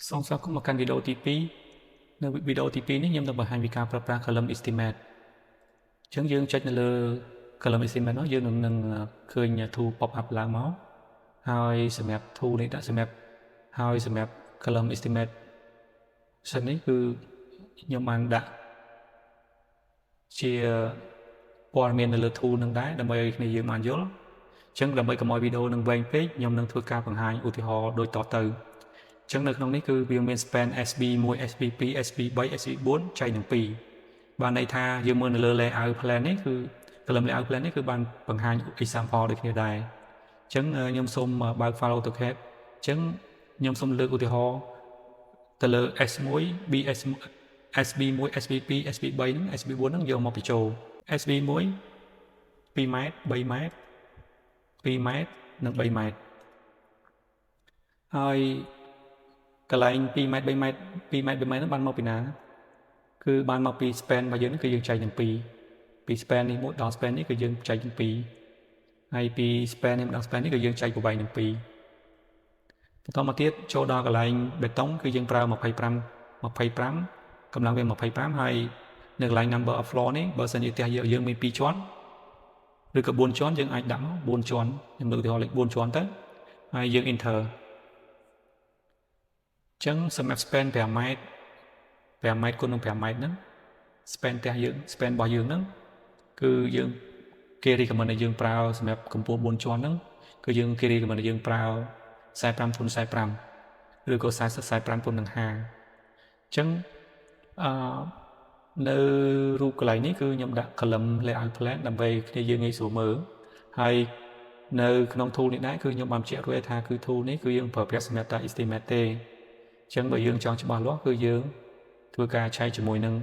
សូមស្វាគមន៍មកកាន់វីដេអូទី2នៅវីដេអូទី2នេះខ្ញុំនឹងបង្ហាញពីការប្រើប្រាស់ column estimate អញ្ចឹងយើងចុចនៅលើ column estimate នោះយើងនឹងឃើញ tool pop up ឡើងមកហើយសម្រាប់ tool នេះដាក់សម្រាប់ហើយសម្រាប់ column estimate សិននេះគឺខ្ញុំបានដាក់ជាព័ត៌មាននៅលើ tool នឹងដែរដើម្បីឲ្យគ្នាយើងបានយល់អញ្ចឹងដើម្បីកុំឲ្យវីដេអូនឹងវែងពេកខ្ញុំនឹងធ្វើការបង្ហាញឧទាហរណ៍ដូចតទៅអញ្ចឹងនៅក្នុងនេះគឺវាមាន span SB1 SB2 SB3 SB4 ចែកនឹង2បានន័យថាយើងមើលនៅលើ layout plan នេះគឺ column layout plan នេះគឺបានបង្ហាញ example ដូចគ្នាដែរអញ្ចឹងខ្ញុំសូមបើក file AutoCAD អញ្ចឹងខ្ញុំសូមលើកឧទាហរណ៍ទៅលើ S1 BS SB1 SB2 SB3 ហ្នឹង SB4 ហ្នឹងយកមកបញ្ចូល SB1 2ម៉ែត្រ3ម៉ែត្រ2ម៉ែត្រនិង3ម៉ែត្រហើយកន្លែង2ម៉ែត្រ3ម៉ែត្រ2ម៉ែត្រ3ម៉ែត្រហ្នឹងបានមកពីណាគឺបានមកពី span របស់យើងគឺយើងចែកនឹង2ពី span នេះមួយដល់ span នេះគឺយើងចែកនឹង2ហើយពី span នេះដល់ span នេះគឺយើងចែកប្រវែងនឹង2បន្តមកទៀតចូលដល់កន្លែងបេតុងគឺយើងប្រើ25 25កម្លាំងវា25ហើយនៅកន្លែង number of floor នេះបើសិនជាផ្ទះយើងមាន2ជាន់ឬក៏4ជាន់យើងអាចដាក់មក4ជាន់ខ្ញុំលើកឧទាហរណ៍លេខ4ជាន់ទៅហើយយើង enter អញ្ចឹងសម្រាប់ span 5ម៉ែត្រ5ម៉ែត្រគុណនឹង5ម៉ែត្រហ្នឹង span ផ្ទះយើង span របស់យើងហ្នឹងគឺយើងគេ recommend ឲ្យយើងប្រើសម្រាប់កម្ពស់4ជាន់ហ្នឹងគឺយើងគេ recommend ឲ្យយើងប្រើ45គុណ45ឬក៏40 45គុណនឹង50អញ្ចឹងអឺនៅរូបកន្លែងនេះគឺខ្ញុំដាក់ column layout plan ដើម្បីគ្នាយើងងាយស្រួលមើលហើយនៅក្នុង tool នេះដែរគឺខ្ញុំបានបញ្ជាក់រួចថាគឺ tool នេះគឺយើងប្រើប្រាស់សម្រាប់តែ estimate ទេអញ្ចឹងបើយើងចង់ច្បាស់លាស់គឺយើងធ្វើការឆែកជាមួយនឹង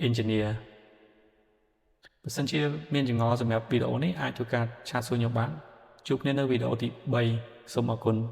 engineer បើសិនជាមានចម្ងល់សម្រាប់វីដេអូនេះអាចធ្វើការ chat សួរខ្ញុំបានជួបគ្នានៅវីដេអូទី3សូមអរគុណ។